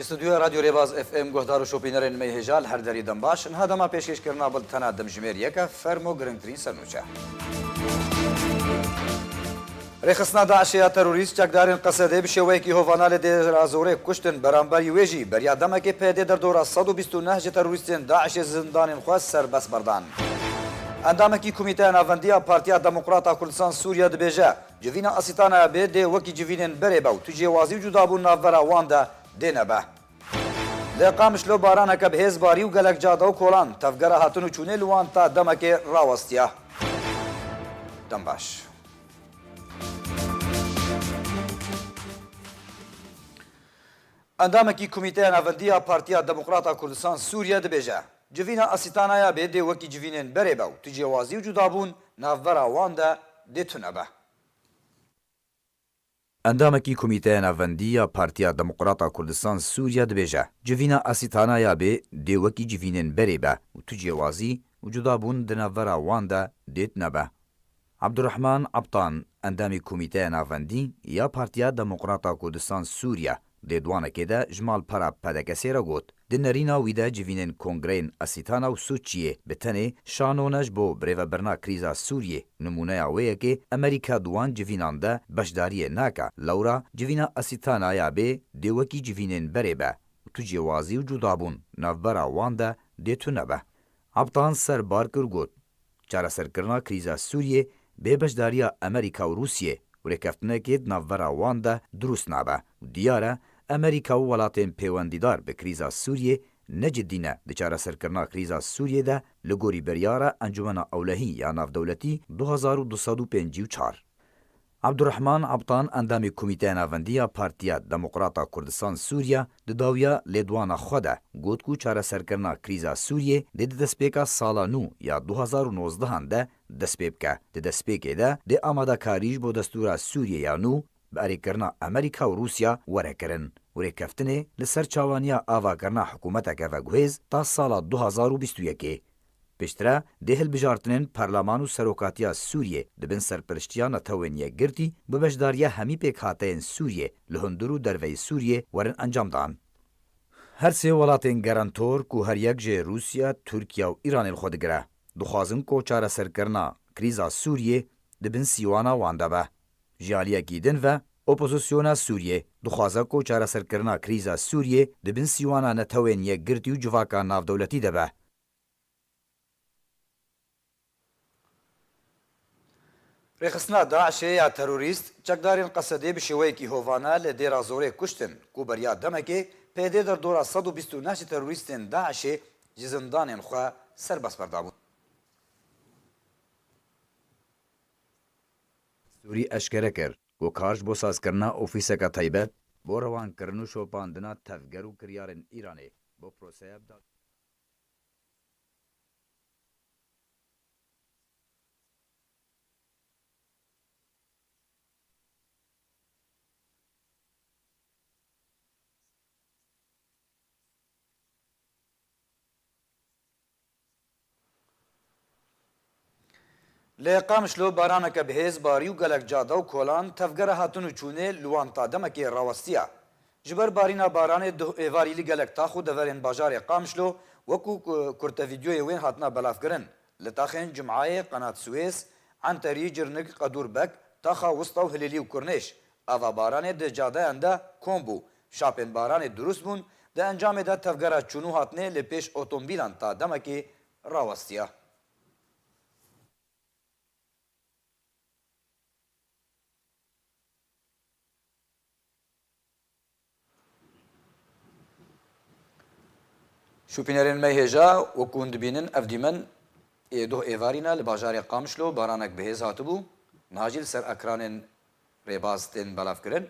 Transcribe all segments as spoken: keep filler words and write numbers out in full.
Stûdyoya Radyo Rêbaz F M guhdar û şopînerên me yê hêja li her derî dem baş. Niha dema pêşkêşkirina bultena demjimêr yek e, fermo girîngtirîn sernûçe. Rêxistina DAIŞê ya terorîst çekdarên Qesedê bi şêweyekî hovane li Dêra Zorê kuştin. Beramberî wê jî beriya demekê P D derdora sed û bîst û neh ji terorîstên DAIŞê zindanên xwe serbest berdan. Endamekî Komîteya Navendî ya Partiya Demokrata Kurdistan Sûriye dibêje, civîna Asîtanaya bê dê wekî civînên berê be û tu cêwazî û cudabûn navbera wan de dê nebe. Li Qamişlo baraneke bi hêz barî û gelek cade û kolan tevgera hatin û çûnê li wan ta demekê rawestiya. Dem baş. Endamekî Komîteya Navendî ya Partiya Demokrata Kurdistan Sûriye dibêje, civîna Asîtanaya bê dê wekî civînên berê be û tu cêwazî û cudabûn navbera wan de dê tune be. Endamekî Komîteya Navendî ya Partiya Demokrata Kurdistan Sûriye dibêje, civîna Asîtanaya bê dê wekî civînên berê be û tu cêwazî û cudabûn di navbera wan de dê tune be. Abdurrahman Abtan, endamê Komîteya Navendî ya Partiya Demokrata Kurdistan Sûriye, di lêdwanekê de ji malpera P D K S'ê re got, di nerîna wî de civînên kongreyên Asîtana û Soçiyê bi tenê şano ne ji bo birêvebirina krîza Sûriyê. Nimûneya wê yekê Amerîka di wan civînan de beşdariyê nake, lewra civîna Asîtanaya bê dê wekî civînên berê be û tu cêwazî û cudabûn navbera wan de dê tune be. Abtan ser bar kir got, çareserkirina krîza Sûriyê bê beşdariya Amerîka û Rûsiyê û rêkeftinekê di navbera wan de dirust nabe û diyar e, Amerîka û welatên pêwendîdar bi krîza Sûriyê ne cidî ne di çareserkirina krîza Sûriyê de, li gorî biryara Encûmena Ewlehî ya Navdewletî du hezar û du sed û pêncî û çar. Abdurrahman Abtan, endamê Komîteya Navendî ya Partiya Demokrata Kurdistan Sûriye, di dawiya lêdwana xwe de got ku çareserkirina krîza Sûriyê dê di destpêka sala nû ya du hezar û nozdehan de dest pê bike. Di destpêkê de dê amadekarî ji bo destûra Sûriyê ya nû bi erêkirina Amerîka û Rûsya were kirin û rêkeftinê li ser çawaniya avakirina hikûmeteke veguhêz ta sala du hezar û bîst û yekê. Piştre dê hilbijartinên perleman û serokatiya Sûriyê di bin serpiriştiya Netewên Yekgirtî bi beşdariya hemî pêkhateyên Sûriyê li hundir û derveyî Sûriyê werin encamdan. Her sê welatên garantor ku her yek jê Rûsya, Tirkiye û Îranê li xwe digire, dixwazin ku çareserkirina krîza Sûriyê di bin sîwana wan de be. Ji aliyekî din ve, opozisyona Sûriyê dixwaze ku çareserkirina krîza Sûriyê di bin sîwana Netewên Yekgirtî û civaka navdewletî de be. Rêxistina DAIŞê ya terorîst, çekdarên Qesedê bi şêweyekî hovane li Dêra Zorê kuştin, ku beriya demekê P D derdora sed û bîst û neh ji terorîstên DAIŞê ji zindanên xwe serbest berdabûn. Sûrî eşkere kir ku kar ji bo sazkirina ofîseke taybet bo rewankirin û şopandina tevger û kiryarên Îranê bo proseya bi Li Qamişlo baraneke bi hêz barî û gelek cade û kolan tevgera hatin û çûnê li wan ta demekê rawestiya. Ji ber barîna baranê duh êvarî li gelek tax û deverên bajarê Qamişlo, wekû ku kurtevîdyoyê wên hatine belavkirin, li taxên Cumhayê, Qenat Suêz, Enterî, Cirnik, Qedûrbek, taxa Wista û Hilêlî û Kurnêş, ava baranê di cadeyan de kom bû, şapên baranê dirust bûn, di encamê de tevgera çûn û hatinê li pêş otomobîlan ta demekê rawestiya. Şopînerên me hêja, wekû hûn dibînin, ev dîmen ê duh êvarî ne, li bajarê Qamişlo baranek bi hêz hatibû, niha jî li ser ekranên Rêbaz tên belavkirin.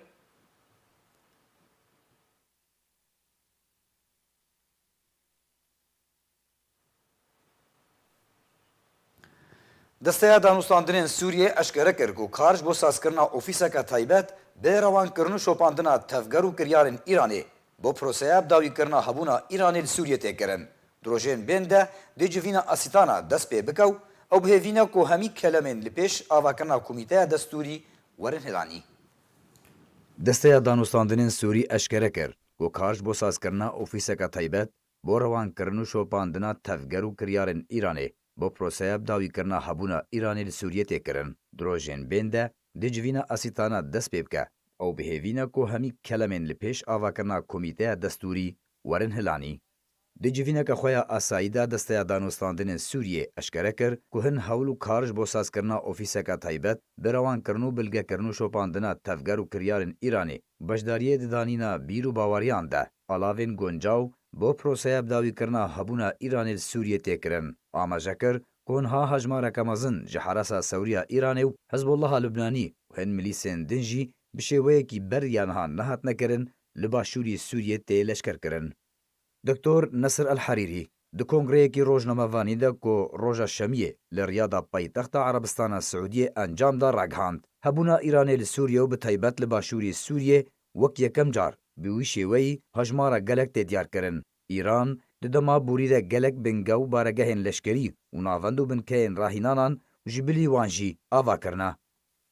Desteya Danûstandinên Sûriyê eşkere kir ku kar ji bo sazkirina ofîseke taybet bi rewankirin û şopandina tevger û kiryarên Îranê bo proseya bidawîkirina hebûna Îranê li Sûriyê tê kirin. Di rojên bên de dê civîna Asîtana dest pê bike û ew bi hêvî ne ku hemî kelemên li pêş avakirina Komîteya Destûrî werin hilanî. Desteya Danûstandinên Sûrî eşkere kir ku kar ji bo sazkirina ofîseke taybet bo rewankirin û şopandina tevger û kiryarên Îranê bo proseya bidawîkirina hebûna Îranê li Sûriyê tê kirin. Di rojên bên de dê civîna Asîtana dest pê bike. Ew bi hêvî ne ku hemî kelemên li pêş avakirina komîteya destûrî werin hilanî. Di civîneke xwe ya asayî de Desteya Danûstandinên Sûriyê eşkere kir ku hin hewl û kar ji bo sazkirina ofîseke taybet bi rewankirin û bilgekirin û şopandina tevger û kiryarên Îranê û beşdariyê di danîna bîr û baweriyan de alavên guncaw bo proseya bidawîkirina hebûna Îranê li Sûriyê tê kirin. Amaje kir ku niha hejmareke mezin ji Herasa Sewriya Îranê û Hizbullaha Lubnanî û hin milîsên din jî bi şêweyekî ber ya niha nehatine kirin li başûrî Sûriyê tê leşkerkirin. Doktor Nesir El Herîrî di kongreyekî rojnamevanî de ku roja Şemiyê li Riyada paytexta Erebistana Siûdiyê encam da ragihand, hebûna Îranê li Sûriye û bi taybet li başûrî Sûriyê wek yekem car bi wî şêweyî hejmara gelek tê diyarkirin. Îran di dema borî de gelek binge û baregehên leşkerî û navend û binkeyên rahînanan û ji bilî wan jî ava kirine.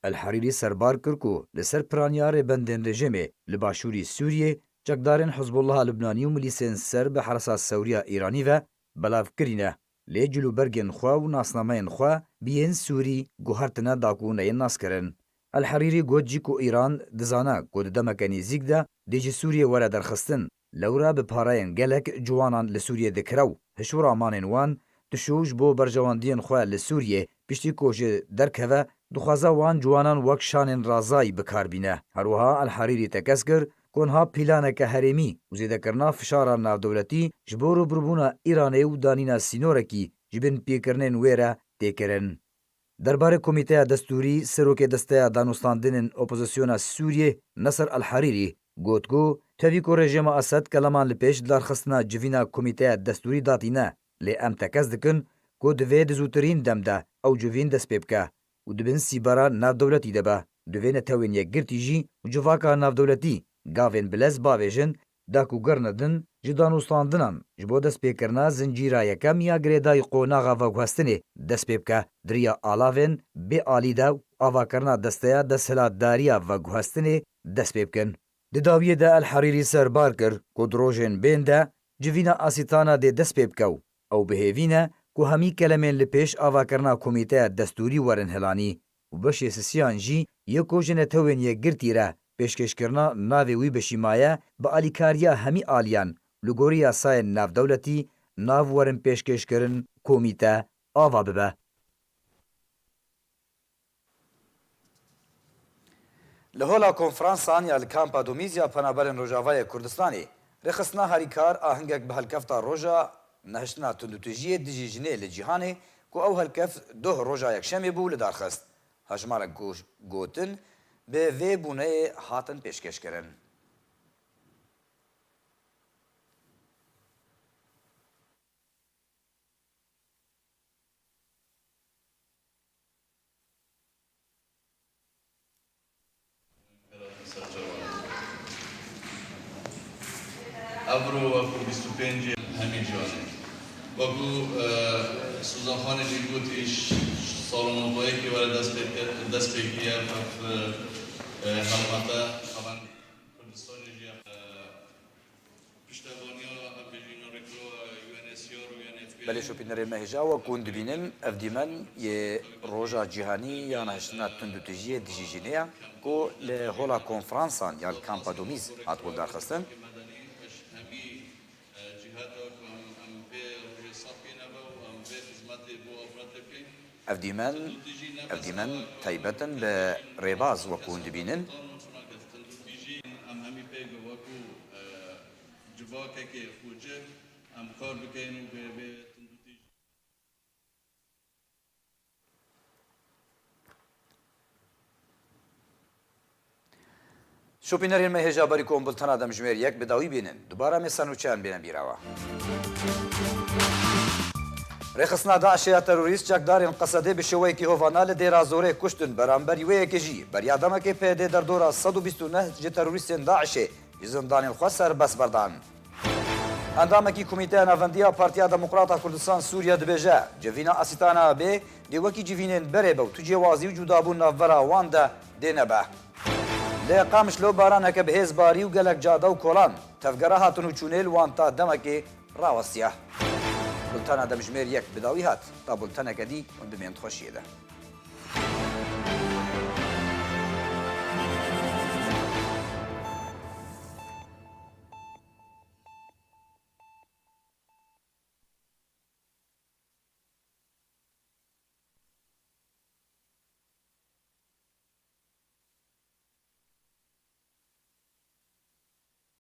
El Herîrî serbar kir ku li ser piraniya rêbendên rejîmê li başûrî Sûriyê çekdarên Hizbullaha Lubnanî û milîsên ser bi Hersa Sewriya Îranî ve belav kirîne, lê cilûbergên xwe û nasnameyên xwe bi yên Sûrî guhertine da ku neyên naskirin. El Herîrî got jî ku Îran dizane ku di demeke nêzîk de dê ji Sûriyê were derxistin. Lewra bi pareyên gelek ciwanan li Sûriyê dikire û hişûramanên wan dişû ji bo berjewendiyên xwe li Sûriyê piştî ku ji derkeve dixwaze wan ciwanan wek şanên razayî bi kar bîne. Her wiha El Herîrî tekez kir ku niha planeke herêmî û zêdekirina fişara navdewletî ji bo rûbirûbûna Îranê û danîna sînorekî ji binpêkirinên wê re tê kirin. Derbarê Komîteya Destûrî, Serokê Desteya Danûstandinên Opozisyona Sûriyê Nesir El Herîrî got ku tevî ku rejîma Esed keleman li pêş darxistina civîna Komîteya Destûrî datîne, lê em tekez dikin ku divê di zûtirîn dem de ew civîn dest pê bike û di bin sîbera navdewletî de be. Divê Netewên Yekgirtî jî û civaka navdewletî gavên bilez bavêjin, da ku gerine din ji danûstandinan ji bo destpêkirina zincîra yekem ya girêdayî qonaxa veguhestinê dest pê bike, di riya alavên bê alî de û avakirina desteya desthilatdariya veguhestinê dest pê bikin. Di dawiyê de El Herîrî serbar kir ku di rojên bên de civîna Asîtana dê dest pê bike û ew bi hêvî ne ku hemî kelemên li pêş avakirina komîteya destûrî werin hilanî û beşê sisiyan jî yê ku ji Netewên Yekgirtî re pêşkêşkirina navê wî beşî maye, bi alîkariya hemî aliyan li gorî yasayên navdewletî nav werin pêşkêşkirin komîte ava bibe. Li Hola Konferansan ya li Kampa Domîz ya Penaberên Rojavayê Kurdistanê, rêxistina harîkar a hingek bi helkefta Roja Nehiştina Tundûtijiyê Dijî Jinê li Cîhanê, ku ew helkeft doh roja Yekşemê bû, li dar xist. Hejmarek go-, gotin bi vê bûneyê hatin pêşkêşkirin. Evro wekî bîst û pêncê hemî cîhanê. Wekî, e, Suzan Xanê jî gotî, ş-, ş-, salonavayekî were dest pê ke-, dest pê kiriye, ev, e, e, helmete, taban Kurdistanê jî, e, Belê şopînerên me hêja, wek ku hûn dibînin, ev dîmen yê Roja Cîhanî ya Nehiştina Tundûtijiyê Dijî Jinê ye, ku li Hola Konferansan ya li Kampa Domîz hat holdarxistin. Ev dîmen, ev dîmen taybet in bi rêbaz, wek ku hûn dibînin. Em hemî pê bi wekî, e, civakekê xurcik em kar bikeyin û bi vê tundûtî jî. Şopînerên me hêja berî ku em bultena demjimêr yek bi dawî bînin. Dubara me ser nûçeyan bêne bîra we. Rêxistina DAIŞê ya terorîst çekdarên Qesedê bi şêweyekî hovana li Dêra Zorê kuştin. Beramberî wê yekê jî beriya demekê PYD derdora sed û bîst û neh ji terorîstên DAIŞê ji zindanên xwe serbest berdan. Endamekî Komîteya Navendî ya Partiya Demokrata Kurdistan Sûriye dibêje, civîna Asîtana bê dê wekî civînên berê be û tu cêwazî û cudabûn navbera wan de dê nebe. Li Qamişlo baraneke bi hêz barî û gelek cade û kolan Tevgera hatin û çûnê li wan ta demekê rawestiya. Bultena demjimêr yek bi dawî hat, ta bulteneke dî hûn bimên di xweşiyê de.